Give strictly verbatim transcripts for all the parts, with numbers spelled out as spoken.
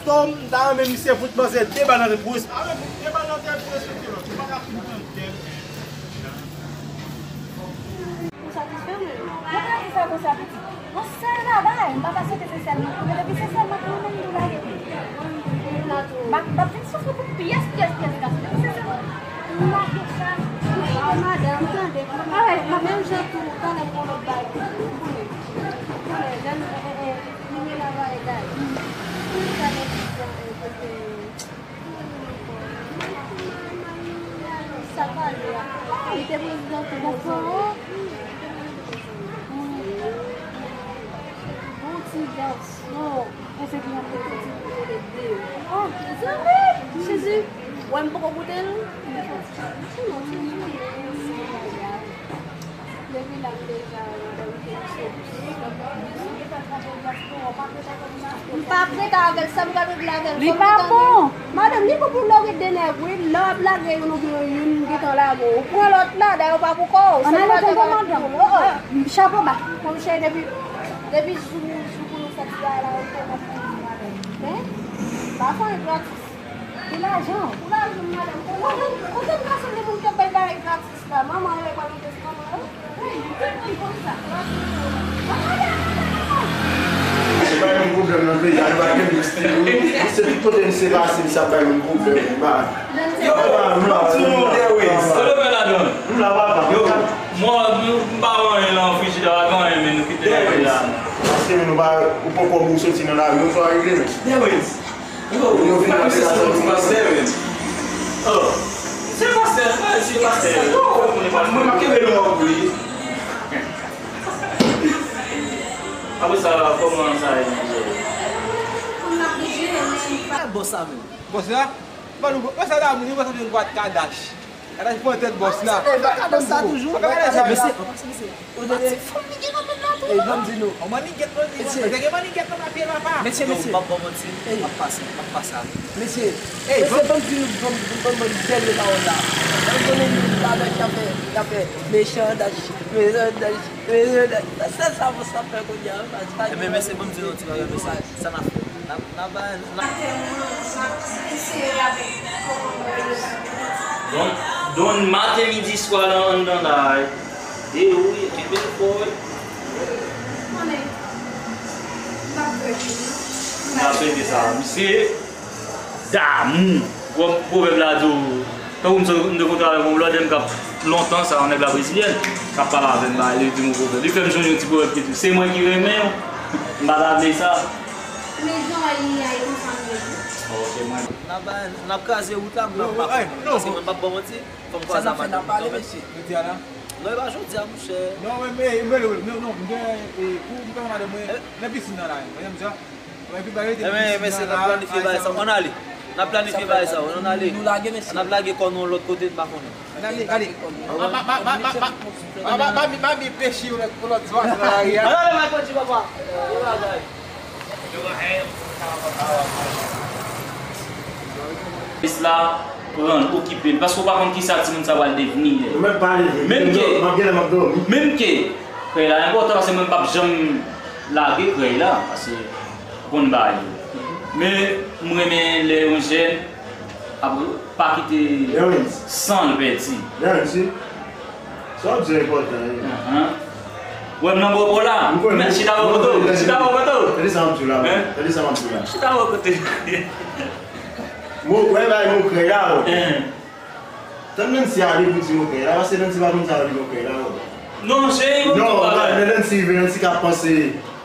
Tom, m ta renmen misye fout manzè de bal nan tèt pou respè. Avè fout de bal nan tèt pou respekte lòt. Ou pa ka fout nan tèt. Ou satisfè, men? Mwen pa di sa konsa, pitit. Yon sèl bagay, m pa ka swete se sèl mwen. Men depi se sèl mwen, mwen menm tou lage. M ap, m ap vin soufri pou pyès, pyès, pyès gason. Depi se sèl mwen. M lage sa. Madanm, tande. Menm jan tou, talè m gon lòt bagay. Ou konnen. Ou konnen, lè nou, eh, eh, eh, nou men la va egay. Pou nou talè, eh, kote Sa pale a. Li te prezidan tou. Bon ti gason. Bon ti gason. Mezanmi, Jezi. Wè, m poko goute l. Depi la m deja, madanm, te misye. M pa ap rete avè l, sa m pral regle avè l. Li pa bon. Madanm, li bon pou lè w gen de nèg, wi. Lè w ap lage youn oubyen youn gentan lage w. Ou pran lòt la, dayè w pa pou kò w. An ale tankou madanm. Chapo ba. Monchè, depi, depi jou, jou pou nou fè ti bagay la, ou fè madanm. Hein? Pa fè anyen gratis. Pou lajan. Pou lajan, madanm. Pou lajan. Kote m ka sanble moun k ap bay bagay gratis la? Manman yo, e pa nou te manman yo? Ey, nou te konn konn sa. Se pa yon pwoblèm nan peyi a, nou pa gen mistik. Se tout kote misye pase, misye ap bay moun pwoblèm. Ba. Yo, papa, m la, m la, m la, papa. Yo, mwen, m pa wè anyen nan frijidè a, pa gen anyen, men nou kite bagay la. Paske nou pa, ou poko bou soti nan lari, ou sa regle, men. Yo, yo vin nan pastè, men. Oh, se pastè, se pastè. Mwen, mwen, m ap kenbe non an pou li. Apre sa, kòman sa ye, mizè? Bòs la menm. Bòs la? Ban nou, bòs la, moun, bòs la, vin bwat kadach. Kadach pran tèt bòs la. Ou pa ka nan sa toujou. Ou pa ka nan sa. Mesye, mesye. Ou tande? Ti fanm li gen nan men la tou. Ey, ban m di nou. Yon mannigèt nan men. Mesye. Ou te gen mannigèt nan men pye papa. Mesye, mesye. Yo, m p ap ba w manti. Ey. M ap pase, m ap pase avè l. Mesye. Ey, mesye, ban m di nou, ban m, ban m, ban m dènye pawòl la. Ban m konnen nou, kadach y ap fè, y ap fè mechan dach, mechan dach, mechan dach. Se sèl sa pou sa fè kounye a. Ebyen, mesye, ban m di nou yon ti bagay, mesye. Sa n ap fè? N ap, n ap ba, n ap. Don, don maten, midi, swa nan anndan la. E wi, kenbe l fò wi. N ap fete sa. Misye damou. Pwovèb la di w, tankou m te, m te kontre avèk yon blòdè m k ap lontan sa, yon nèg la brezilyèn, k ap pale avè m, ba, li di m yon pwovèb. Li fè m sonje yon ti pwovèb ki di, se mwen ki renmen w, m pa ta vle sa. Men jan w wè li a, e konsa m ye tou. Ok, mwen. N ap, n ap kraze wout la, m ap pa konprann. Paske mwen p ap ba w manti, fò m kwaze a madanm. Sa n ap fè, n ap pale, mesye. Jodi a la? Non, e pa jodi a, monchè. Non, men, men, men, non, non, m gen, e, pou m pran madanm mwen, nan pisin nan la, mwen, m di sa. Ebyen, mesye, n ap planifye bagay sa. Ann ale. N ap planifye bagay sa. Ann ale. Nou lage, mesye. N ap lage kò nou yon lòt kote, m pa konnen. Ann ale, ale. Ma, ma, ma, ma, ma, ma, ma, ma, ma, mi pechi yon lòt, yon lòt zwa nan lari a. Ann ale, Michael G, papa. Yon bagay. Polis la pran l, okipe l. Paske w pa konn kisa timoun sa pral devni. Menm ke, menm ke, krèy la enpòtan, paske mwen m p ap janm lage krèy la, paske ou konn bagay yo. Men, m renmen lè yon jèn ap pa kite san l pèdi. Sa w ap di a enpòtan, wi. Ou wè m nan bò bò la. Men chita bò kote w. Chita bò kote w. Tande sa m ap di w la. Tande sa m ap di w la. Chita bò kote. Mo, wè bay mo krèy la, wè. Tann Nancy ale pou di mo krèy la, paske Nancy pa konn sa yo di mo krèy la, wè. Non, cheri, non, non, Nancy vle, Nancy ka panse,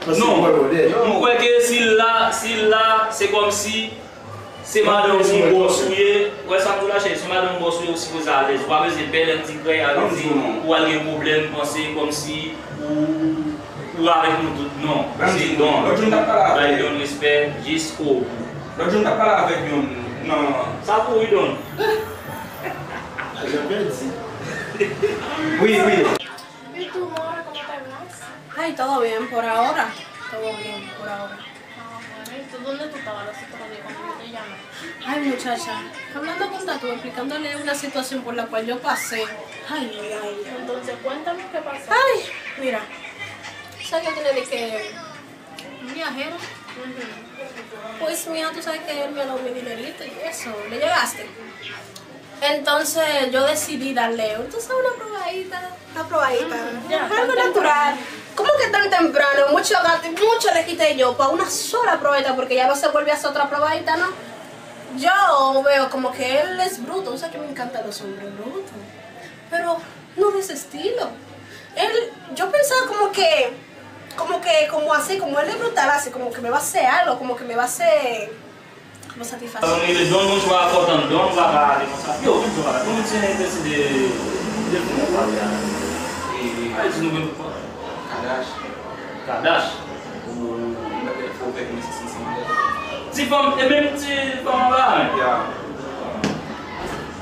panse wè, wè. Non, m kwè ke si l la, si l la, se kòmsi Se madanm ou bòs ou ye, wè sa m di w la cheri, se madanm ou bòs ou ye, ou sipoze alèz. Ou pa bezwen pè lè m di krèy a, vle di ou al gen pwoblèm, panse kòmsi ou, ou avèk nou tout. Non, se Don. Bay Don respè jiskobou. Lòt jou m t ap pale avèk yon nan. Sa kouri Don. Jan pèdi. Wi, wi. Ay, todo bien por ahora. Todo bien por ahora. Ah, bueno, ¿y tú dónde tú estabas los otros días cuando yo te llamé? Ay, muchacha, hablando con Tatu, explicándole una situación por la cual yo pasé. Ay, ay, ay. Entonces, cuéntame qué pasó. Ay, mira, ¿sabes que tiene de que un viajero? Ujú. Pues mira, tú sabes que él me lo, me dinerito y eso, le llegaste. Entonces yo decidí darle, tú sabes, una probadita, una probadita, algo natural. ¿Cómo que tan temprano? Mucho, mucho le quité yo para una sola probadita, porque ya no se vuelve a hacer otra probadita, ¿no? Yo veo como que él es bruto, tú sabes que me encantan los hombres brutos, pero no de ese estilo. Él, yo pensaba como que, como que, como así, como él es brutal, así como que me va a hacer algo, como que me va a hacer, como satisfacer. Mwen rele Don, mwen chwa kontan Don, papa ale konsa. Yo, men sa papa, kòman ti nèg deside de fè yon pale a? E, e, ay, di nou menm. Kadash. Kadash. Ou, ou mèt fè w fè konesans ansanm avè l. Ti fanm, e menm ti fanm anba, hein? Ya.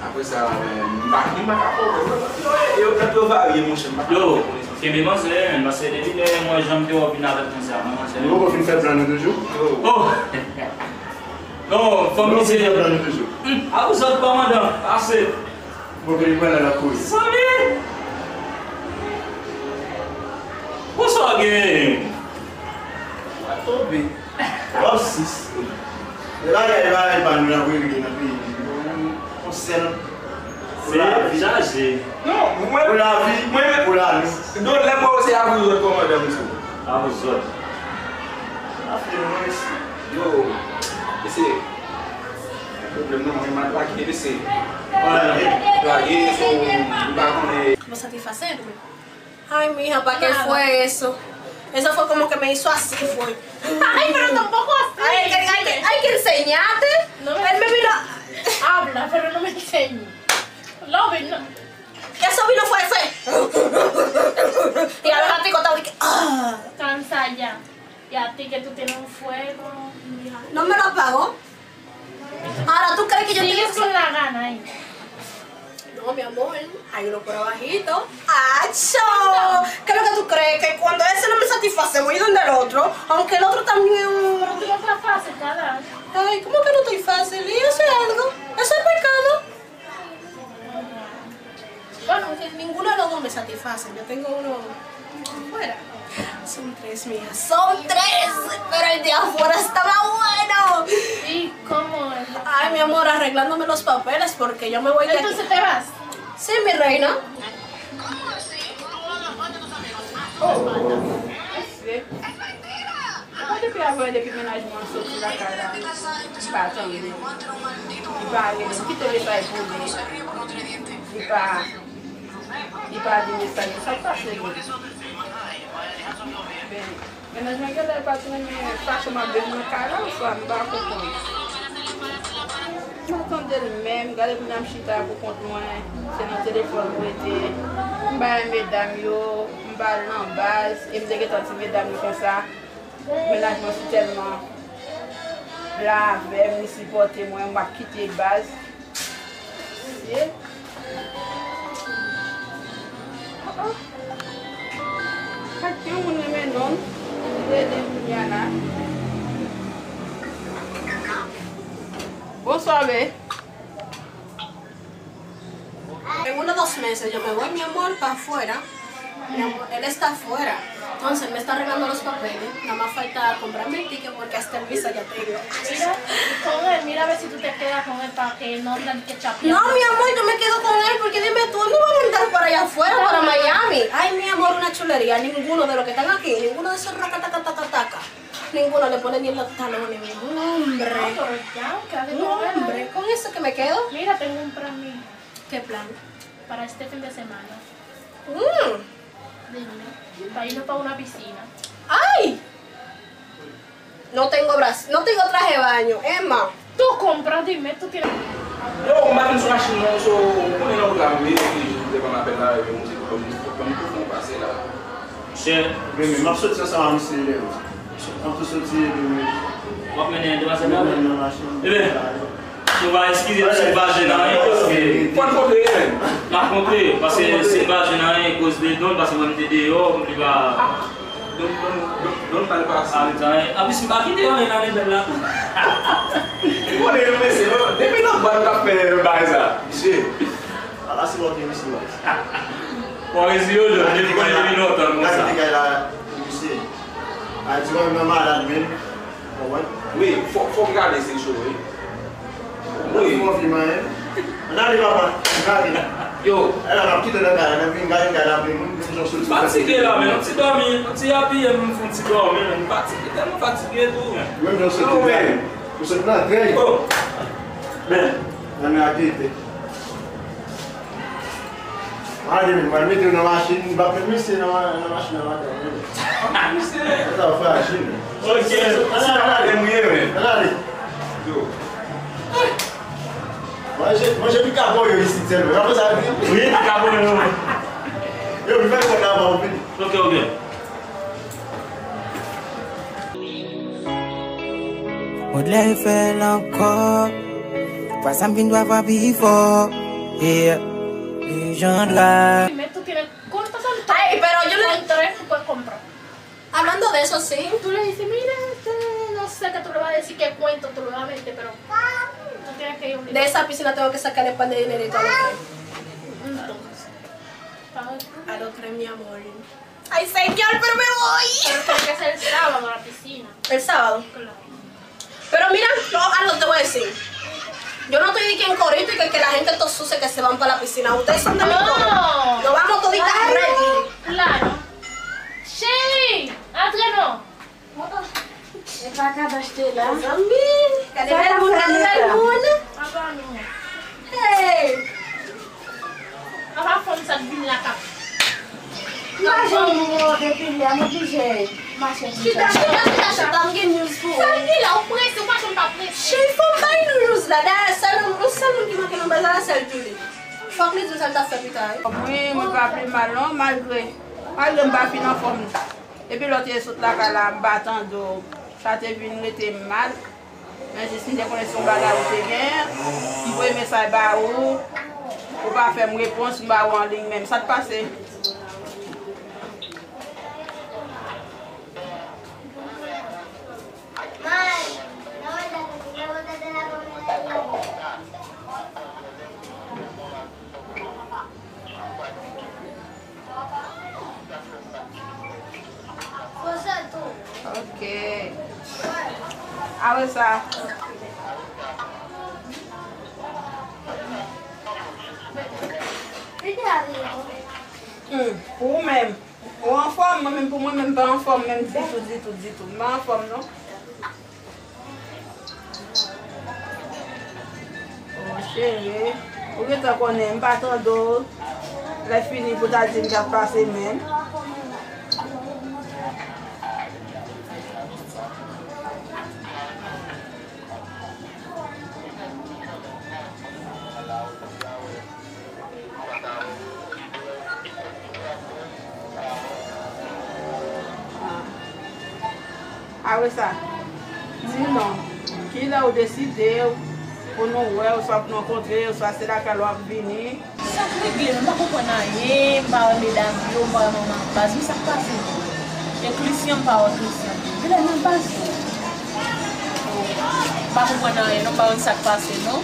Apre sa, men, m pa, m pa ka fè w wè. Yo, yo, yo, yo varye, monchè, m pa ka fè konesans. Yo, kenbe manzè, men, paske depi lè mwen janm te wè w vin avèk manzè a, mwen, manzè. Nou poko fin fè plan nou toujou? Yo. Oh! Non, fanmi se. Nou poko fin fè plan nou toujou? Hmm, a ou zòt kòmandan, ase. Bon, vini pran nan lakou. Zanmi! Bonswa, gen. Mwen tonbe. Wap sis. E bagay, e bagay pa nou la pou regle nan peyi. Yon sèl. Pou lavi. Chaje. Non, mwen. Pou lavi, mwen, pou lavi. Non, lè mwen se avou zòt kòmandan, mesye. Avou zòt. Afè nou isi. Yo, mesye. Pwoblèm nan, mwen mal plake, mesye. Plake, so, m pa konnen. Vou satisfacer, tú me. Ay, mija, ¿para qué fue eso? Eso fue como que me hizo así, fue. Ay, pero tampoco así. Ay, hay que, hay que, hay que enseñarte. No me. Él me vino. Habla, pero no me enseñe. Lo vi, no. Eso vino fue, fue. Y al ratico estaba de que, ah. Cansa ya. Y a ti que tú tienes un fuego. No me lo apagó. Ahora, ¿tú crees que yo estoy... Sigues con la gana ahí. No, mi amor, hay unos por abajito. ¡Acho! ¿Qué es lo que tú crees? Que cuando ese no me satisface, voy donde el otro, aunque el otro también. Pero tú no estás fácil, Carla. Ay, ¿cómo que no estoy fácil? ¿Y eso es algo? ¿Eso es pecado? Bueno, aunque ninguno de los dos me satisface. Yo tengo uno afuera. Son tres, mija. Son tres, pero el de afuera está más bueno. ¿Y cómo es? Ay, mi amor, arreglándome los papeles porque yo me voy de aquí. ¿Entonces te vas? Sí, mi reina. Oh, mesye. Mwen depi avè, depi mennaj mwen soti lakay la, m pa tande. Li pa rele m, kite mesaj pou li. Li pa, li pa di mesaj, sa k pase li? Men, mennaj mwen genlè pa t renmen fason m ap viv nan kay la, oswa m pa konprann. M pa tande l menm, gade kounye a m chita pou kont mwen, se nan telefòn m rete. M bay medam yo, m pa al nan baz, e m te gentan di medam yo konsa. Mennaj mwen si tèlman la avè m, li sipòte mwen, m ap kite baz. Mesye. Oh, oh. Ak yon moun renmen nonm, li rele m kounye a la. Bonswa, be. En unos dos meses yo me voy, mi amor, pa afuera. Mi amor, él está afuera. Entonces, él me está arreglando los papeles. Nada más falta comprarme el ticket porque hasta el visa ya tengo. Mira, y con él, mira a ver si tú te quedas con él para que no anden que chapeando. No, mi amor, yo me quedo con él porque dime tú, él me va a mandar para allá afuera, para Miami. Ay, mi amor, una chulería. Ninguno de los que están aquí, ninguno de esos racatacatacataca. Ninguno le pone ni en los talones, mi amor. Un hombre. No, pero ya, quédate con él. Un hombre. ¿Con eso que me quedo? Mira, tengo un plan, mira. ¿Qué plan? Para este fin de semana. Mm. Dime. Para irnos para una piscina. ¡Ay! No tengo bras, no tengo traje de baño, Emma. Tú compras, dime, tú tienes. Yo, m pa vin sou machin non, so, ou konnen nan wout la m ye, epi jou devan m apèl la, epi m se pwoblèm, pwoblèm pou fè yon pase la. Monchè. Men, men, m ap soti ansanm ak misye lè. M ap tou soti, epi men. W ap mennen demwazèl la? Mwen nan machin. Eben, nou va eskize nou si n pa jwenn anyen, paske. Fò n kontre, men. N ap kontre, paske si n pa jwenn anyen, koz de don, paske mwen m te deyò, m te pa. Don, don, don, don mal pase. Antan, anplis, m pa kite anyen nan men bèl la tou. Ou konnen yo mesye, yo, depi nan bal nou t ap fè bagay sa. Mesye, ala se lòt emisyon la. Bon, rezi yo, Don, depi mwen depi lontan, nou konsa. Gade kay la, misye. A di mwen nan malad menm. Konprann? Wi, fò, fò m gade si l cho, wi. Wi. Mwen fè anvi manyen. Ann ale, papa, ann ale. Yo. Ala, m ap kite w nan kay la, nan vin gade kay la, vin moun, vin jan soti. Fatige la, men, yon ti dòmi, yon ti apiye, m fè yon ti dòmi, men, m fatige, tèlman fatige tou, men. Menm jan soti la, ou sot nan trèy. Oh. Men, nan men apiye. Mwen ale, men, mwen mete w nan machin, m p ap met mesye nan, nan machin nan madanm, men. Mesye. Sa frajil. Ok, se sa madanm ou ye, men. Ann ale. Yo. Manje, manje pika bò yo isit sèlman. Apre sa, vin. Wi, pika bò yo, men. Yo, vin fè kòb la, ban ou vini. Ok, ok. Mwen lè fè l ankò. Fwa sa m vin twa fwa pi fò. Yeah. Lejandra. Ay, pero yo le... Hablando de eso, sí. Tú le dices, mira, este, no sé qué tú le vas a decir, qué cuento tú le vas a meter, pero tú tienes que ir obligado. De esa piscina tengo que sacar el par de dinero y todo lo que... Entonces, paga el... Al otro, mi amor. Ay, señor, pero me voy. Pero tiene que ser el sábado a la piscina. El sábado. Claro. Pero mira, yo, algo te voy a decir. Yo no estoy de que en corito y que, que la gente todos sucios que se van para la piscina. Ustedes son de mi coro. No. Nos vamos toditas ready. Claro. Cheri, antre non. E pa ka achte la. Zanmi, gade bèl moun, gade bèl moun. Hey! Apa fanm sa k vin la k ap... M pa janm wè w depi lè, m oblije mache konsa. Chita, chita, chita, chita, m gen news pou ou. Sa ki la, ou prese, ou pa janm pa prese. Cheri, fò m bay nou news la. Dayè, sèl, yon sèl moun ki manke nan baz la, sèl Julie. Fòk li di m sa l t ap fè pita, wi. Wi, mwen pa pi mal non, malgre, malgre m pa fin anfòm. Depi lè w te sot lakay la, m pa tande w. Sa te vin rete m mal. Men jis m te konnen se yon bagay ou te gen, m voye mesaj ba ou, ou pa fè m repons, m ba ou an liy menm. Sa t pase? Ok. Apre sa. Hmm, pou ou menm, ou anfòm? Mwen menm, pou mwen menm, m pa anfòm menm ditou, ditou, ditou. M pa anfòm non. Oh, cheri, ou gentan konnen, m pa tande w. Lè fini pou ta di m sa k pase menm. Apre sa, di non, kilè ou deside pou nou wè, oswa pou nou rankontre, oswa se lakay ou ap vini? Sa k regle? M pa konprann anyen, m pa wè medam yo, m pa wè manman baz, men sa k pase? E Christian, m pa wè Christian. Kilè nan baz yo? M pa konprann anyen non, m pa konn sa k pase non.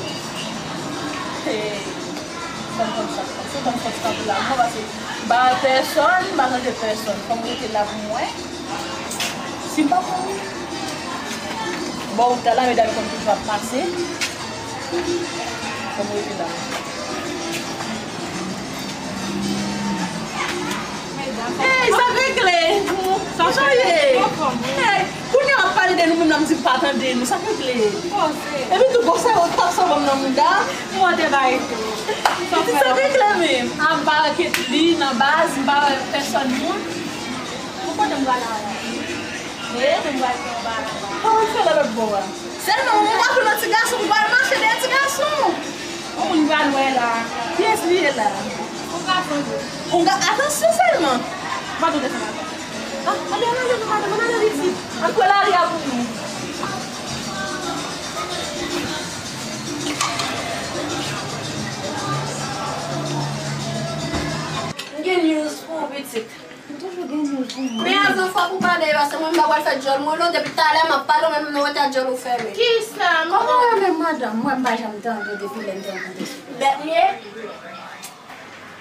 Fò m konn sa k pase, fò m sòti kanpe la mwen, paske m pa wè pèsonn, m pa tande pèsonn. Fò m rete la pou m wè. Si m pa konn bò wout la, medam yo konn toujou ap pase. Fò m rete la. Hey, sa k regle? Sa k ye? Hey, kounye a w ap pale de nou menm la, m di m pa tande nou. Sa k regle? Epi tou, gwosè yo t ap sanble nan mouda. Mwen te bay tou. Pitit, sa k regle menm? A m pa wè Ketly nan baz, m pa wè pèsonn moun. Mwen kote m pral la? Mwen kote m pral fè yon bagay la? Kòman m fè nan lòt bò a? Sèlman, mwen pa konn ti gason, m pral mache dèyè ti gason. Yon moun pral wè la. Kiyès li ye la? Yon gason vre. Yon ga-, atansyon sèlman. M pa tou desann ankò. Ah, ann ale, ann ale, non, madanm, ann ale vit vit. Ann kwè lari a pou nou. M gen news pou ou, pitit. M toujou gen news pou mwen. Men avan fòk ou pale, paske mwen m pa pral fè djòl mwen non, depi talè m ap pale, ou menm nou rete ak djòl ou fèmen. Kisa? Kòman w ye menm, madanm? Mwen m pa janm tande w depi lè m te rankontre sou... Bèt m ye?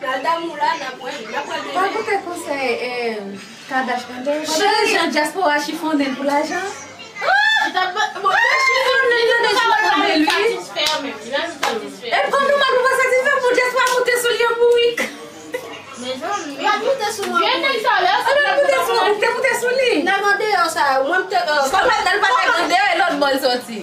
L al damou la, n ap wè li, n ap wè l demen. Pa koute konsèy, eh, Kadash tande. Cheri, jan dyaspora chifonnen l pou lajan. Chifonnen l, tande, chifonnen l, wi. E pa nòmal pou pa satisfè pou dyaspora moute sou li an bourik. Vye nèg sa yo, se nèg sa yo. Te moute sou li. Nèg andeyò sa yo, mwen m te, eh, kòman nèg pa nèg andeyò e lòt bò l soti?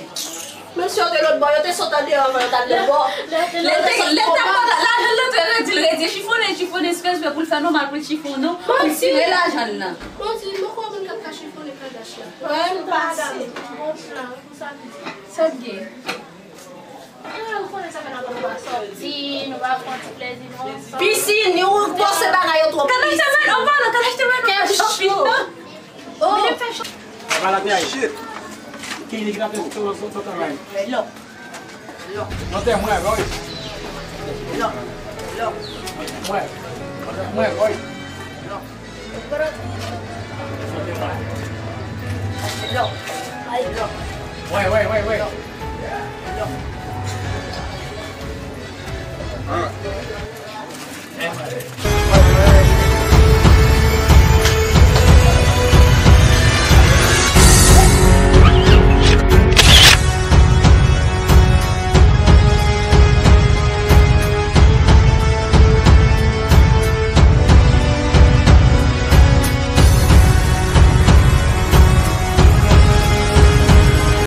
Menm si yo te lòt bò, yo te sot andeyò anvan yo t al lòt bò. Lè te, lè t ap pran lajan l antre redi, l redi, chifonnen, chifonnen, espès pou l fè nòmal pou l chifonnen, pou l tire lajan l nan. Bon, di, mwen kwè moun k ap ka chifonnen. Wè, m pase. Sa k gen? Piscine, ou panse bagay yo twò plis. Kèch cho. Oh. Shit. Ki li ki t ap fè sou, sou, sou travay? Mwen, mwen, mwen. Mwen, mwen, mwen, mwen.